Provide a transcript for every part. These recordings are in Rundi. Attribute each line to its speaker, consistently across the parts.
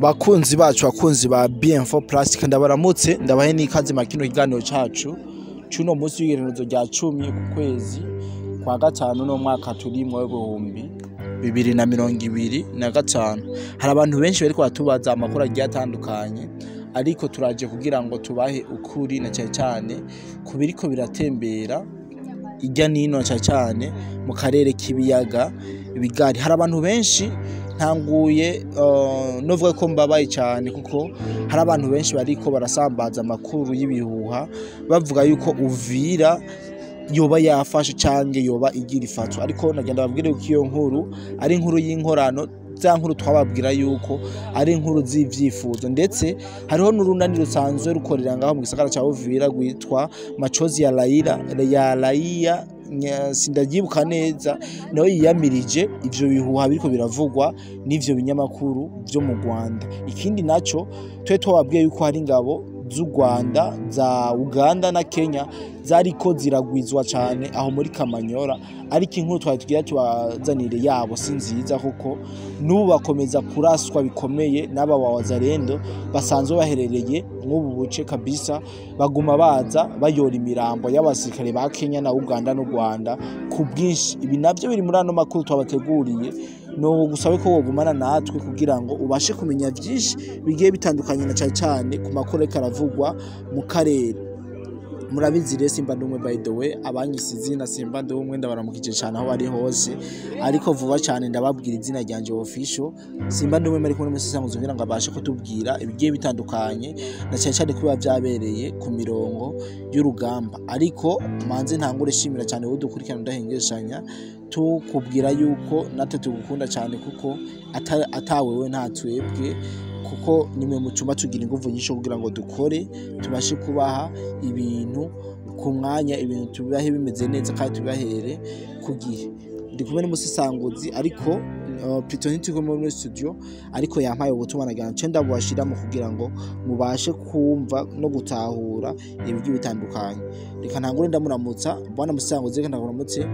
Speaker 1: Bakunzi bacu, bakunzi ba BM4 Plus, ndabaramutse, ndabahe n'ikaze mu kino kiganiro cacu cuno munsi w'igenekerezo rya 10 ku kwezi kwa gatanu no mwaka turimwo w'2025. Hari abantu benshi bariko batubaza amakuru agiye atandukanye, ariko turaje kugira ngo tubahe ukuri na cyane cyane ku biriko biratembera irya nino, cyane cyane mu karere k'ibiyaga bigari. Hari abantu benshi ntanguye novuga ko mbabaye cyane, kuko hari abantu benshi bariko barasambaza amakuru y'ibihuha bavuga yuko Uvira yoba yafashe canke yoba igira ifatwa. Ariko nagenda babwire yuko iyo nkuru ari inkuru y'inkorano, za nkuru twababwira yuko ari inkuru z'ivyifuzo. Ndetse hariho n'urunani rusanzwe rukorera ngaho mu gisagara ca Uvira rwitwa Machozi ya Raila ya Raia, sindavyibuka neza, nawe yiyamirije ivyo bihuha biriko biravugwa n'ivyo binyamakuru vyo mu Rwanda. Ikindi naco, twe twababwiye yuko hari ingabo z'u Rwanda, za Uganda na Kenya zariko ziragwizwa cane aho muri Kamanyora, ariko inkuru twari tugira tubazanire yabo si nziza, kuko n'ubu bakomeza kuraswa bikomeye n'aba Wazalendo basanzwe baherereye nk'ubu buce kabisa. Baguma baza bayora imirambo y'abasirikare ba Kenya na Uganda n'u Rwanda ku bwinshi. Ibi navyo biri muri ano makuru twabateguriye. No gusabe ko wogumana natwe kugira ngo ubashe kumenya vyinshi bigiye bitandukanye, na cane cane ku makuru ariko aravugwa mu karere. Murabizi rero, Simba Ndumwe. By the way, abanyise izina Simba Ndumwe, ndabaramukije cyane aho bari hose, ariko vuba cyane ndababwira izina ryanje official, Simba Ndumwe. Muri kumwe n'umusisanguzi kugira ngo abashe kutubwira ibigiye bitandukanye, na cyane cyane kuba byabereye ku mirongo y'urugamba. Ariko manze ntangure shimira cyane wowe dukurikirana udahengeshanya, tukubwira yuko natwe tugukunda cyane, kuko atawewe nta twebwe, kuko nimwe mutuma tugira inguvu nyinshi kugira ngo dukore, tubashe kubaha ibintu ku mwanya, ibintu tubibahe bimeze neza kandi tubibahere ku gihe. Ndi kumwe n'umusisanguzi, ariko plutôt ntituri kumwe muri studio, ariko yampaye ubutumwa nagira nce ndabubashiramo kugira ngo mubashe kumva no gutahura ibiryo bitandukanye. Reka ntangure ndamuramutsa. Bwana musisanguzi, reka ndakuramutse,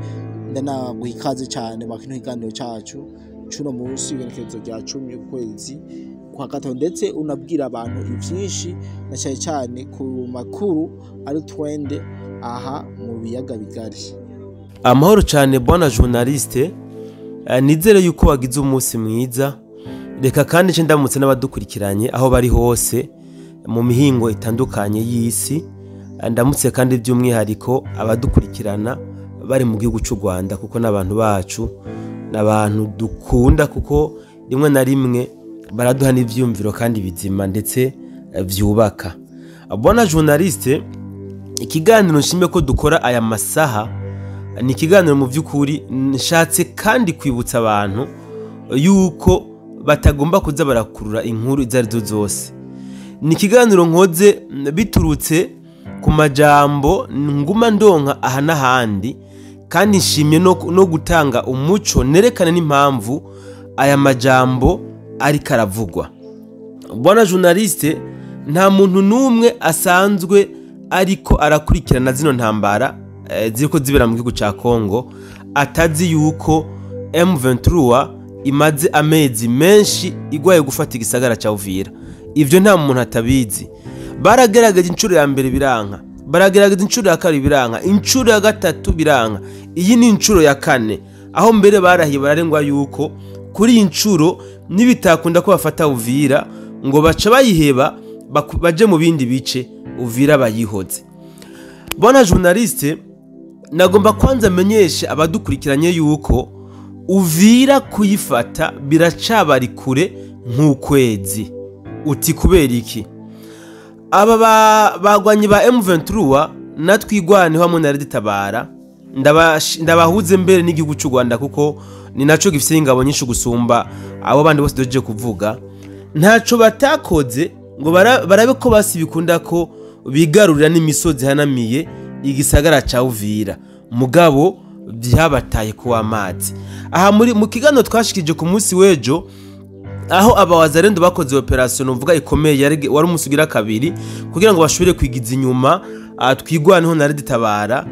Speaker 1: ndanaguha ikaze cyane mu kino kiganiro cacu cuno munsi w'igenekerezo rya 10 ukwezi kwa gatanu, ndetse unabwira abantu ivyinshi na cyane cyane ku makuru ari trend aha mu biyaga bigari.
Speaker 2: Amahoro cyane, bwana journaliste. Nizere yuko wagize umunsi mwiza. Reka kandi nce ndamutse n'abadukurikiranye aho bari hose mu mihingo itandukanye y'isi. Ndamutse kandi by'umwihariko abadukurikirana bari mu gihugu cy'u Rwanda, kuko n'abantu bacu, n'abantu dukunda, kuko rimwe na rimwe baraduha n'ivyumviro kandi bizima ndetse vyubaka. Bwana journaliste, ikiganiro nshimye ko dukora aya masaha ni ikiganiro mu by'ukuri nshatse kandi kwibutsa abantu yuko batagomba kuza barakurura inkuru izo arizo zose. Ni ikiganiro nkoze biturutse ku majambo nguma ndonka aha n'ahandi, kandi nshimye no gutanga umuco nerekane n'impamvu aya majambo ariko aravugwa. Bwana journaliste, nta muntu n'umwe asanzwe ariko arakurikirana zino ntambara ziriko zibera mu gihugu ca Congo atazi yuko M23 imaze amezi menshi igwaye gufata igisagara ca Uvira. Ivyo nta muntu atabizi. Baragerageza inshuro ya mbere biranka, baragerageza inshuro ya kabiri biranka, inshuro ya gatatu biranka, iyi ni inshuro ya kane, aho mbere barahiye bararengwa yuko kuri iyi nshuro nibitakunda ko bafata Uvira ngo baca bayiheba baje mu bindi bice, Uvira bayihoze. Bwana journaliste, nagomba kwanza menyeshe abadukurikiranye yuko Uvira kuyifata biracabari kure nk'ukwezi. Uti kubera iki? Aba bagwanyi ba M23 natwigwaneho hamwe na Tabara, ndabahuze mbere n'igihugu cy'u Rwanda, kuko ni naco gifise ingabo nyinshi gusumba abo bandi bose doje kuvuga. Ntaco batakoze ngo barabe ko basi bikunda ko bigarurira n'imisozi hanamiye igisagara ca Uvira, mugabo byabataye kuwa amazi. Aha muri mu kiganiro twashikije ku munsi w'ejo, aho abawazarendo bakoze operation uvuga ikomeye, wari umusugira kabiri kugira ngo bashobore kwigiza inyuma twigwaneho na Tabara,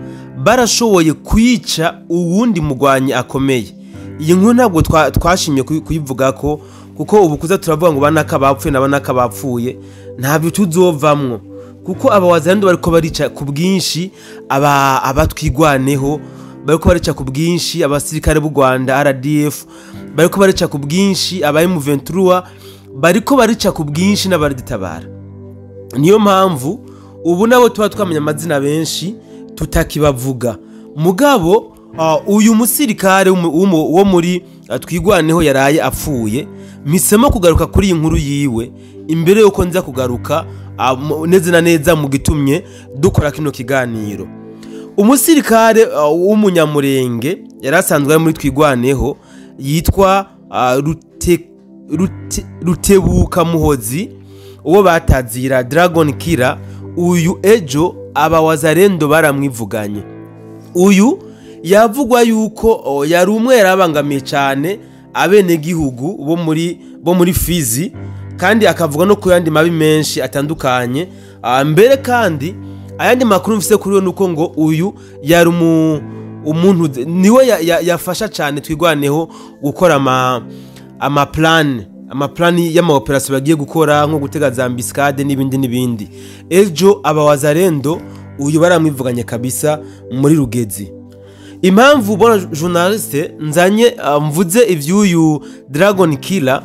Speaker 2: barashoboye kwica uwundi mugwanyi akomeye. Iyi nkuru ntabwo twashimye kuyivuga ko Kuko ubu kuza turavuga ngo banaka bapfuye na banaka bapfuye, ntabyo tuzovamwo, kuko aba Wazalendo bariko barica ku bwinshi, abatwigwaneho bariko barica ku bwinshi, abasirikare b'u Rwanda RDF bariko barica ku bwinshi, aba M23 bariko barica ku bwinshi n'abariditabara. Niyo mpamvu ubu nabo tuba twamenya amazina benshi tutakibavuga. Mugabo uyu musirikare wo muri twigwaneho yaraye apfuye, mpisemo kugaruka kuri iyi nkuru yiwe imbere yuko nza kugaruka neza na neza mu gitumye dukora kino kiganiro. Umusirikare w'umunyamurenge yari asanzwe ari muri twigwaneho yitwa Rutebuka Muhozi, uwo batazira Dragon Killer. Uyu ejo aba Wazalendo baramwivuganye. Uyu yavugwa yuko yari umwe yarabangamiye cyane abenegihugu bo muri Fizi, kandi akavuga no ku yandi mabi menshi atandukanye. Mbere kandi ayandi makuru mfise kuri we nuko ngo uyu yari umuntu niwe yafasha cyane twigwaneho gukora amaplani y'ama operation bagiye gukora, nko gutega za embuscade n'ibindi n'ibindi. Ejo aba Wazalendo uyu baramwivuganye kabisa muri Rugezi. Impamvu bona journaliste nzanye mvuze ivy'uyu Dragon Killer,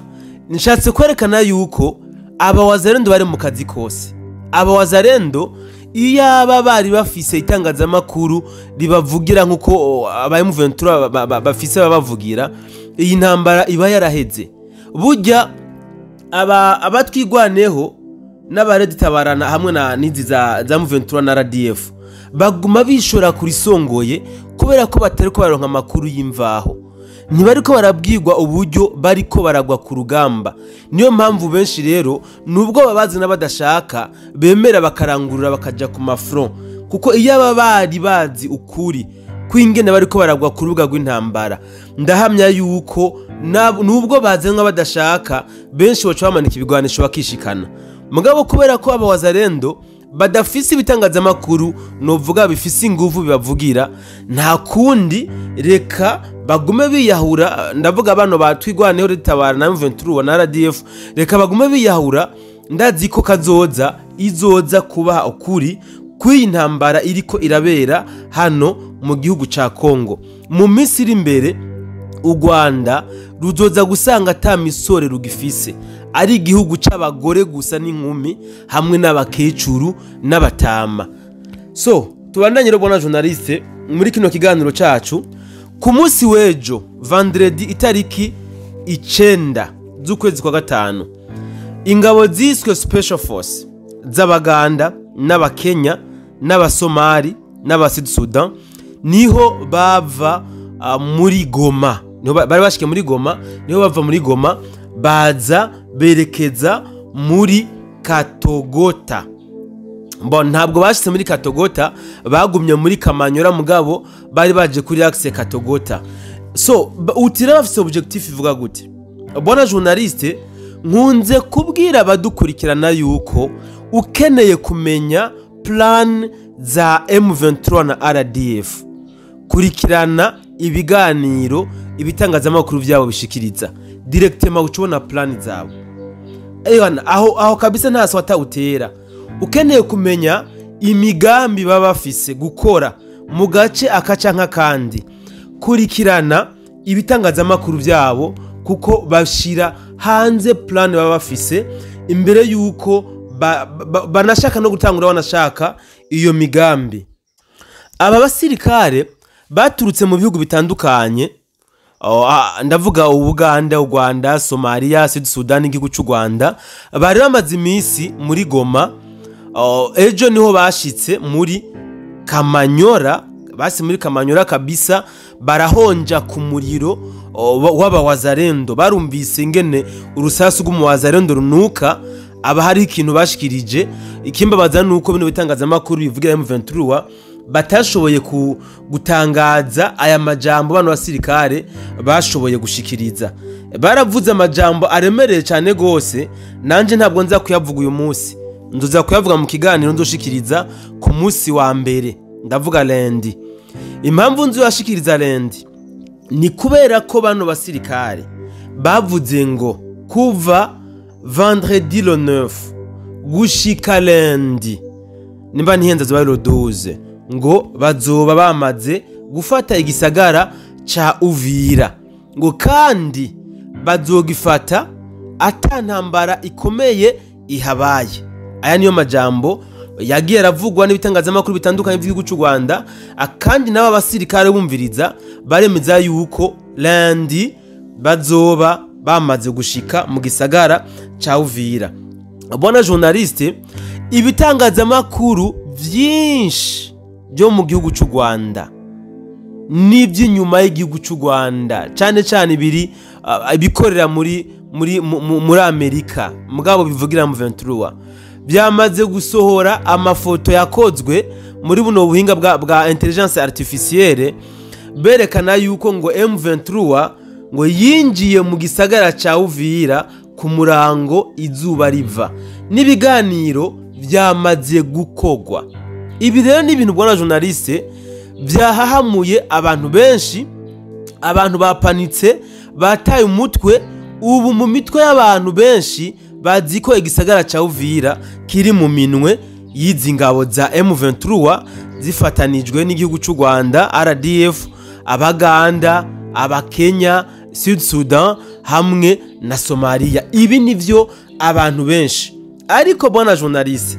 Speaker 2: nshatse kwerekana yuko aba Wazalendo bari mu kazi kose. Aba Wazalendo iyaba bari bafise itangazamakuru ribavugira nkuko aba M23 bafise babavugira, iyi ntambara iba yaraheze. Burya abatwigwaneho n'abareditabarana hamwe na nizi za M23 na RDF baguma bishora kuri songoye kubera ko batari ko baronka amakuru y'imvaho, ntibariko barabwirwa uburyo bariko baragwa ku rugamba. Niyo mpamvu benshi rero nubwo babazi n'abadashaka bemera bakarangurura bakaja ku mafront, kuko iyo aba bari bazi ukuri kwingene bariko baragwa ku rubuga rw'intambara, ndahamya yuko nubwo bazenwa badashaka benshi baca bamanika ibigwanisho bakishikana. Mugabo kubera ko aba Wazalendo badafise ibitangazamakuru novuga bifise inguvu bibavugira, nta kundi reka bagume biyahura. Ndavuga bano batwigwaneho ritabara na M23 na RDF, reka bagume biyahura. Ndazi ko kazoza izoza kubaha ukuri kw'iyi ntambara iriko irabera hano mu gihugu ca Kongo. Mu minsi iri imbere u Rwanda ruzoza gusanga ata misore rugifise, ari igihugu c'abagore gusa n'inkumi hamwe n'abakecuru n'abatama. So tubandanye rero bona journaliste muri kino kiganiro cacu. Ku munsi w'ejo vendredi itariki 9 z'ukwezi kwa 5, ingabo ziswe Special Force z'Abaganda n'Abakenya n'Abasomali n'Abasud Sudan niho bava muri Goma, niho bari bashike muri Goma, niho bava muri Goma baza berekeza muri Katogota. Bon, ntabwo bashitse muri Katogota, bagumye muri Kamanyora, mugabo bari baje kuri axe Katogota. So utira bafise objectif ivuga gute? Bona journaliste, nkunze kubwira abadukurikirana yuko ukeneye kumenya plan za M23 na RDF, kurikirana ibiganiro ibitangazamakuru byabo bishikiriza directement ucubona plan zabo. Ewana aho kabisa nta swata utera. Ukeneye kumenya imigambi baba bafise gukora mu gace akaca nk'akandi, kurikirana ibitangazamakuru byabo, kuko bashira hanze plan baba bafise imbere yuko banashaka no gutangura banashaka iyo migambi. Aba basirikare baturutse mu bihugu bitandukanye, ndavuga Uganda, u Rwanda, Somalia, Sud Sudan, igihugu cy'u Rwanda, bari bamaze iminsi muri Goma. Ejo niho bashitse muri Kamanyora, basi muri Kamanyora kabisa barahonja ku muriro w'aba Wazalendo. Barumvise ingene urusasu rw'umuwazalendo runuka, aba hari ikintu bashikirije. Ikimbabaza nuko bino bitangazamakuru bivugira M23 batashoboye gutangaza aya majambo bano basirikare bashoboye gushikiriza. Baravuze amajambo aremereye cyane gose, nanje ntabwo nza kuyavuga uyu munsi, nzoza kuyavuga mu kiganiro nzoshikiriza ku munsi wa mbere, ndavuga lundi. Impamvu nzoyashikiriza lundi ni kubera ko bano basirikare bavuze ngo Kuva vendredi le 9 gushika lundi, nimba ntihenze azoba ari le 12, ngo bazoba bamaze gufata igisagara ca Uvira, ngo kandi bazogifata ata ntambara ikomeye ihabaye. Aya niyo majambo yagiye aravugwa n'ibitangazamakuru bitandukanye by'igihugu cy'u Rwanda, kandi n'aba basirikare bumviriza baremeza yuko lundi bazoba bamaze gushika mu gisagara ca Uvira. Bwana journaliste, ibitangazamakuru vyinshi byo mu gihugu cy'u Rwanda n'iby'inyuma y'igihugu cy'u Rwanda, cyane cyane biri ibikorera muri Amerika, mugabo bivugira mu 23, byamaze gusohora amafoto yakozwe muri buno buhinga bwa intelligence artificielle, berekana yuko ngo M23 ngo yinjiye mu gisagara ca Uvira ku murango izuba riva, n'ibiganiro byamaze gukogwa. Ibi rero ni ibintu, bwana journaliste, byahahamuye abantu benshi. Abantu bapanitse, bataye umutwe. Ubu mu mitwe y'abantu benshi bazi ko igisagara ca Uvira kiri mu minwe y'izi ngabo za M23 zifatanijwe n'igihugu cy'u Rwanda, RDF, Abaganda, Abakenya, Sud Sudan hamwe na Somalia. Ibi nivyo abantu benshi. Ariko bwana journaliste,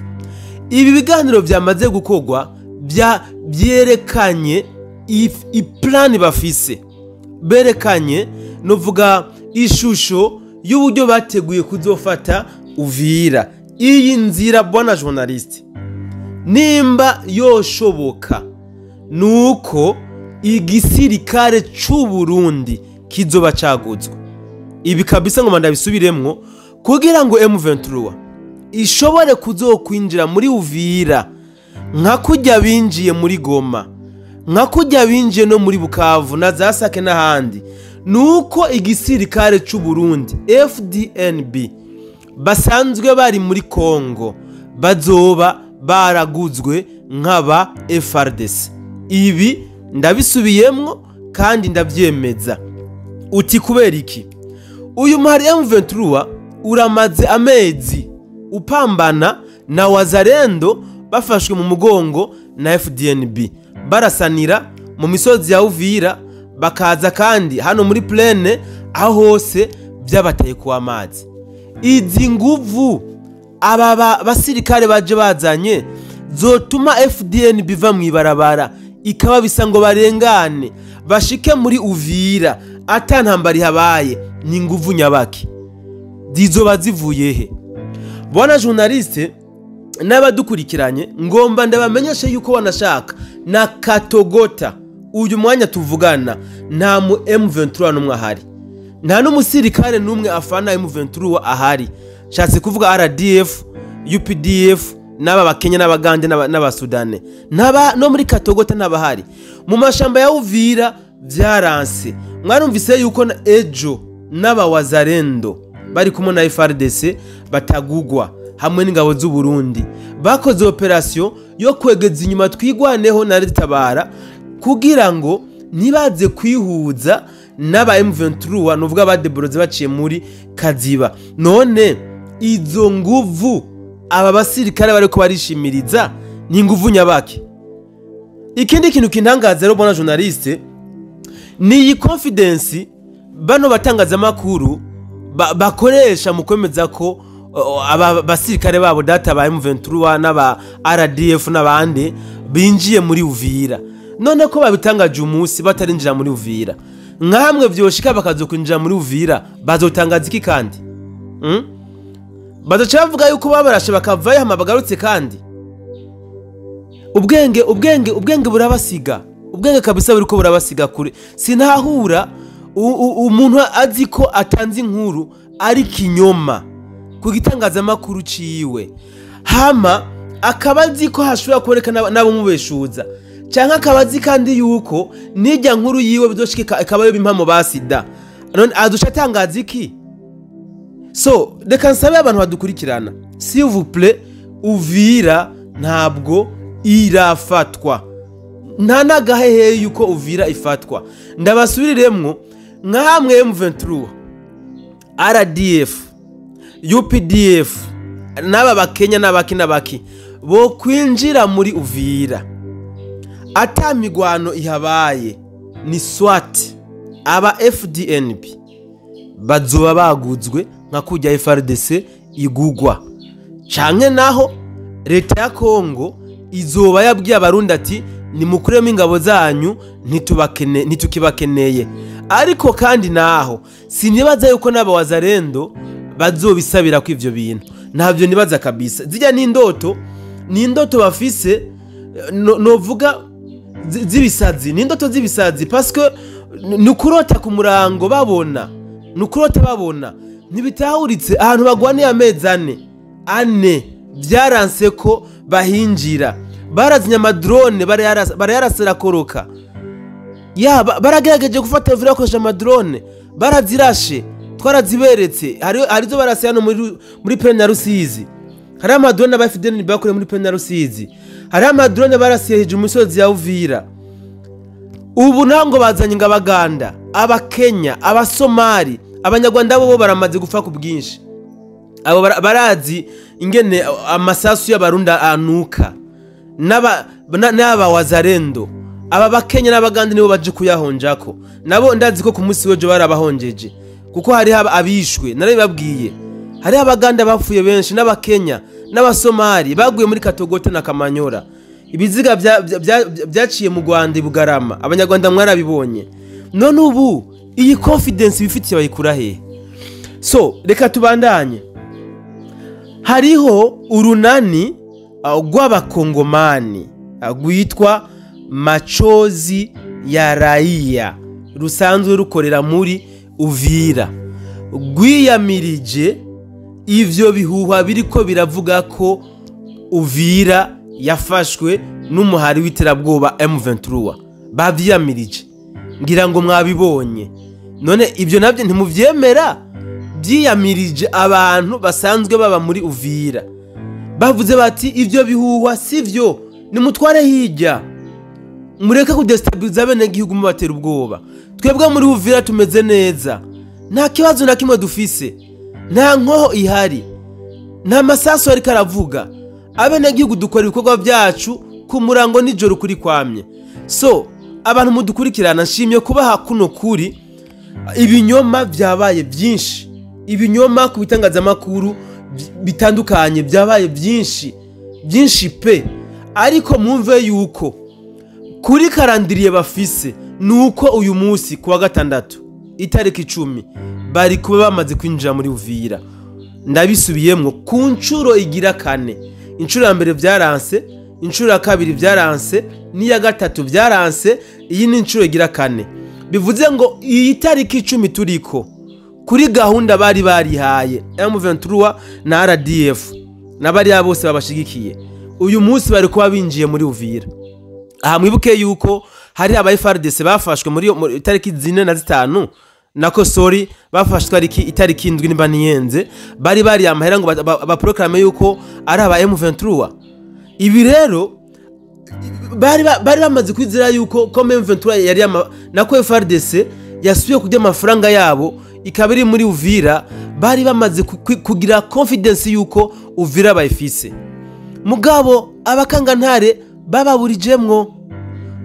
Speaker 2: ibi biganiro byamaze gukorwa byerekanye iplani bafise, berekanye novuga ishusho y'uburyo bateguye kuzofata Uvira. Iyi nzira, bwana journaliste, nimba yoshoboka, nuko igisirikare c'u Burundi kizoba caguzwe. Ibi kabisa ngo ndabisubiremwo: kugira ngo M23 ishobore kuzokwinjira muri Uvira nka kujya binjiye muri Goma, nka kujya binjiye no muri Bukavu na za Sake n'ahandi, nuko igisirikare c'u Burundi FDNB basanzwe bari muri Kongo bazoba baraguzwe nk'aba FARDC. Ibi ndabisubiyemwo kandi ndabyemeza. Uti kubera iki? Uyu muhari M23 uramaze amezi upambana na Wazalendo bafashwe mu mugongo na FDNB, barasanira mu misozi ya Uvira, bakaza kandi hano muri plaine, aho hose byabateye kuwa amazi. Izi nguvu aba basirikare baje bazanye zotuma FDN biva mu ibarabara ikaba bisa ngo barengane bashike muri Uvira ata ntambara ihabaye, ni nguvu nyabaki? Zizoba zivuye he? Bwana journaliste n'abadukurikiranye, ngomba ndabamenyeshe yuko wanashaka na Katogota uyu mwanya tuvugana nta mu M23 n'umwe ahari, nta n'umusirikare n'umwe afana M23 ahari. Nshatse kuvuga RDF, UPDF n'aba Bakenya n'Abagande n'Abasudane ntaba no muri Katogota n'abahari mu mashamba ya Uvira. Byaranse. Mwarumvise yuko na ejo n'abawazarendo bari kumwe na FARDC batagugwa hamwe n'ingabo z'u Burundi bakoze operation yo kwegeza inyuma Twigwaneho na Tabara kugira ngo ntibaze kwihuza n'aba M23, nuvuga abadeboroze baciye muri Kaziba. None izo nguvu aba basirikare bariko barishimiriza ni nguvu nyabaki? Ikindi kintu kintangaza rero, bwana journaliste, ni iyi confidence bano batangazamakuru bakoresha mu kwemeza ko aba basirikare babo data ba M23 n'aba RDF n'abandi binjiye muri Uvira. None ko babitangaje umunsi batarinjira muri Uvira, nkamwe vyoshika bakazokwinjira muri Uvira, bazotangaza iki kandi? Bazoca bavuga yuko babarashe bakavayo hama bagarutse? Kandi ubwenge burabasiga, ubwenge kabisa buriko burabasiga kure. Sinahura umuntu azi ko atanze inkuru ari kinyoma ku gitangazamakuru ciwe, hama akaba azi ko hashobora kuboneka n'abamubeshuza, canke akaba azi kandi yuko n'ijya nkuru yiwe bizoshika ikaba yo impamo ba sida. None adusha atangaza iki? So reka nsabe abantu badukurikirana, s'il vous plaît, Uvira ntabwo irafatwa, nta n'agahehe yuko Uvira ifatwa. Ndabasubiriremwo: nka hamwe M23, RDF UPDF n'aba Bakenya n'abaki n'abaki bo kwinjira muri Uvira ata migwano ihabaye, ni SWAT aba FDNB bazoba baguzwe nka kujya FRDC igugwa, canke naho leta ya Kongo izoba yabwiye Abarundi ati nimukuremo ingabo zanyu, ntitukibakeneye. Ariko kandi naho sinibaza yuko n'aba Wazalendo bazobisabira ko ivyo bintu ntabyo nibaza kabisa. Zijya ni indoto, ni indoto bafise, novuga z'ibisazi, ni indoto z'ibisazi, parce que ni ukurota ku murango babona, ni ukurota babona ntibitahuritse. Ahantu bagwaniye amezi ane byaranse ko bahinjira, barazinya amadrone barayarasira koroka ya baragerageje gufata Uvira bakoresheje amadrone, barazirashe, twaraziberetse. Hari izo barasiye hano muri plaine ya Rusizi, hari amadrone aba FDN bakoreye muri plaine ya Rusizi, hari amadrone barasiye hejuru mu misozi ya Uvira. Ubu naho ngo bazanye ngo Abaganda, Abakenya, Abasomali, Abanyarwanda bo baramaze gupfa ku bwinshi. Abo barazi ingene amasasu y'Abarundi anuka, n'aba Wazalendo, aba Bakenya n'Abaganda nibo baje kuyahonjako. Nabo ndazi ko ku munsi w'ejo barabahonjeje, kuko hariho abishwe, narabibabwiye. Hariho Abaganda bapfuye benshi, n'Abakenya n'Abasomali baguye muri Katogote na Kamanyora. Ibiziga byaciye mu Rwanda i Bugarama, Abanyarwanda mwarabibonye. None ubu iyi confidence bifitiye bayikura hehe? So reka tubandanye. Hariho urunani rw'Abakongomani rwitwa Machozi ya Raia, rusanzwe rukorera muri Uvira, rwiyamirije ivyo bihuha biriko biravuga ko Uvira yafashwe n'umuhari w'iterabwoba M23. Bavyiyamirije, ngira ngo mwabibonye. None ibyo nabyo ntimuvyemera? Byiyamirije abantu basanzwe baba muri Uvira, bavuze bati ivyo bihuhwa sivyo, nimutware hirya, mureke kudestabiliza abenegihugu mubatera ubwoba. Twebwe muri Uvira tumeze neza, nta kibazo na kimwe dufise, nta nkoho ihari, nta masasu ariko aravuga. Abenegihugu dukora ibikorwa byacu ku murango nijoro kuri kwamye. So abantu mudukurikirana, nshimye kubaha kuno kuri. Ibinyoma byabaye byinshi, ibinyoma ku bitangazamakuru bitandukanye byabaye byinshi byinshi pe. Ariko mwumve yuko kuri calendrier bafise nuko uyu munsi kuwa gatandatu itariki 10 bari kuba bamaze kwinjira muri Uvira. Ndabisubiyemwo ku nshuro igira kane. Inshuro ya mbere byaranse, inshuro ya kabiri byaranse, n'iya gatatu byaranse, iyi ni inshuro igira kane. Bivuze ngo iyi tariki 10 turiko kuri gahunda bari barihaye M23 na RDF n'abariya bose babashigikiye, uyu munsi bari kuba binjiye muri Uvira. Aha mwibuke yuko hari aba FARDC bafashwe muri itariki 4 na 5, nako sorry, bafashwe itariki 7 nimba niyenze, bari bari amahera ngo baproclame yuko ari aba M23. Ibi rero bari bamaze kwizera yuko ko M23 yari nako FARDC yasubiye kurya amafaranga yabo ikaba iri muri Uvira, bari bamaze kugira confidence yuko Uvira bayifise. Mugabo abakangantare bababurijemwo.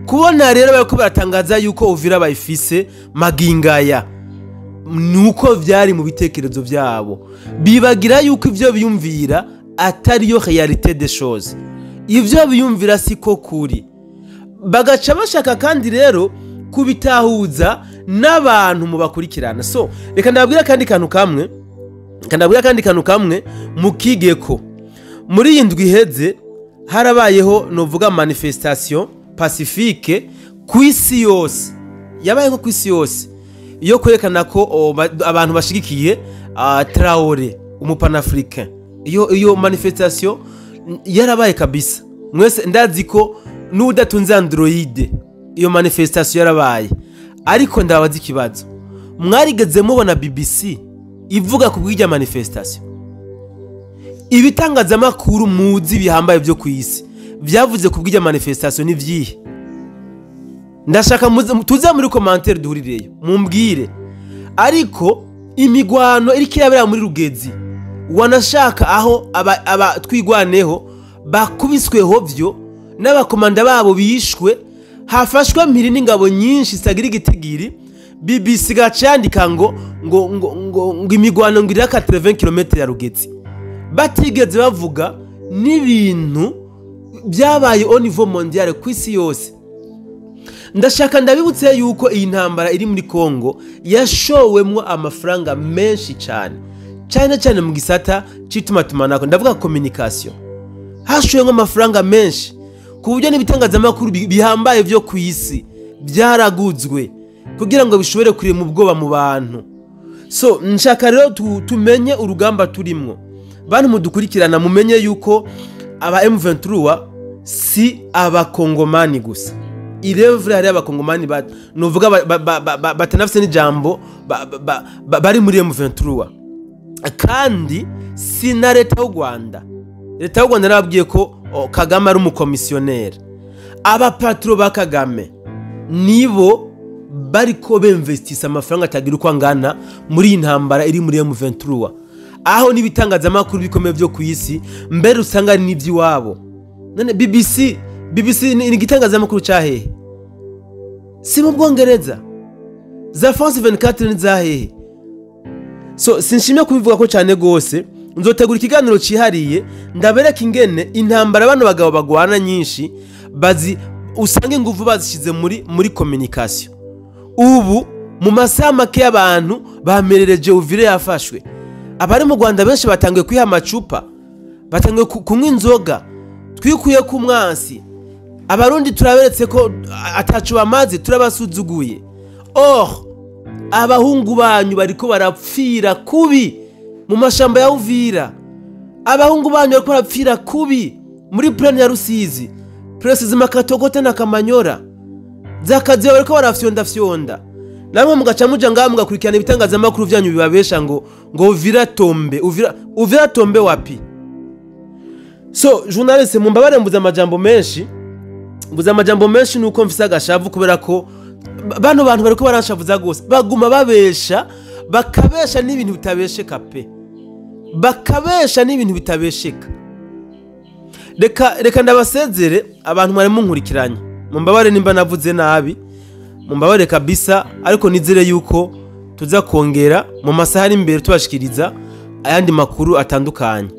Speaker 2: Kubona rero bariko baratangaza yuko Uvira bayifise magingaya, nuko vyari mu bitekerezo byabo. Bibagira yuko ivyo biyumvira atari yo réalité des choses, ivyo biyumvira siko kuri. Bagaca bashaka kandi rero kubitahuza n'abantu mu bakurikirana. So reka ndababwira kandi kantu kamwe, reka ndababwira kandi kantu kamwe mukigeko. Muri iyi ndwi iheze harabayeho novuga manifestation pacifique ku isi yose, yabayeho ku isi yose yo kwerekana ko abantu bashigikiye Traoré umupanafricain. Iyo manifestation yarabaye kabisa. Mwese ndazi ko n'udatunze Android iyo manifestation yarabaye. Ariko ndabaza ikibazo, mwarigeze mubona BBC ivuga ku bw'irya manifestation? Ibitangazamakuru muzi bihambaye byo ku isi byavuze ku bw'irya manifestation ni vyihe? Ndashaka tuze muri commentaire duhurireyo mumbwire. Ariko imigwano iriko irabera muri Rugezi, Wanashaka aho aba Twirwaneho bakubiswe hovyo n'abakomanda babo bishwe, hafashwe mpiri n'ingabo nyinshi zitagira igitigiri. BBC gaca yandika ngo imigwano ngo iri 80 km ya Rugezi, batigeze bavuga n'ibintu byabaye au niveau mondial, ku isi yose. Ndashaka ndabibutse yuko iyi ntambara iri muri Congo yashowemwo amafaranga menshi cyane, cyane cyane mu gisata c'itumatumanaho, ndavuga communication. Hashowemwo amafaranga menshi ku buryo n'ibitangazamakuru bihambaye byo ku isi byaraguzwe kugira ngo bishobore kurema ubwoba mu bantu. So nshaka rero tumenye urugamba turimwo. Bantu mudukurikirana, mumenye yuko aba M23 si abakongomani gusa. Irevre hari abakongomani nuvuga batanafise n'ijambo bari muri M23, kandi si na leta y'u Rwanda. Leta y'u Rwanda nababwiye ko Kagame ari umukomisiyoneri. Abapatro ba Kagame nibo bariko bemvestisa amafaranga atagira uko angana muri iyi ntambara iri muri M23, aho n'ibitangazamakuru bikomeye byo ku isi mbere usanga ari n'iby'iwabo. None BBC ni igitangazamakuru ca hehe? Si mu Bwongereza? Za France 24 ni za hehe? So sinshimye kubivuga ko cyane gose. Nzotegura ikiganiro cihariye ndabereka ingene intambara bano bagabo bagwana nyinshi bazi usanga ingufu bazishize muri communication. Ubu mu masaha make y'abantu bamerereje Uvira yafashwe, abari mu Rwanda benshi batangiye kwiha amacupa, batangiye kunywa inzoga. Twikuye ku mwansi, Abarundi turaberetse ko atacu bamaze, turabasuzuguye. Or abahungu banyu bariko barapfira kubi mu mashamba ya Uvira, abahungu banyu bariko barapfira kubi muri plaine ya Rusizi, précisément Katogota na Kamanyora, zakaziba bariko barafyonda fyonda. Namwe mugaca muja ngaha mugakurikirana ibitangazamakuru vyanyu bibabesha ngo Uvira tombe. Uvira, Uvira tombe wapi? So journaliste, mumbabare mbuze amajambo menshi, mbuze amajambo menshi nuko mfise agashavu kubera ko bano bantu bariko baranshavuza gose. Baguma babesha, bakabesha n'ibintu bitabesheka pe, bakabesha n'ibintu bitabesheka. Reka ndabasezere abantu mwari munkurikiranye. Mumbabare nimba navuze nabi, mumbabare kabisa, ariko nizere yuko tuza kongera mu masaha ari imbere tubashikiriza ayandi makuru atandukanye.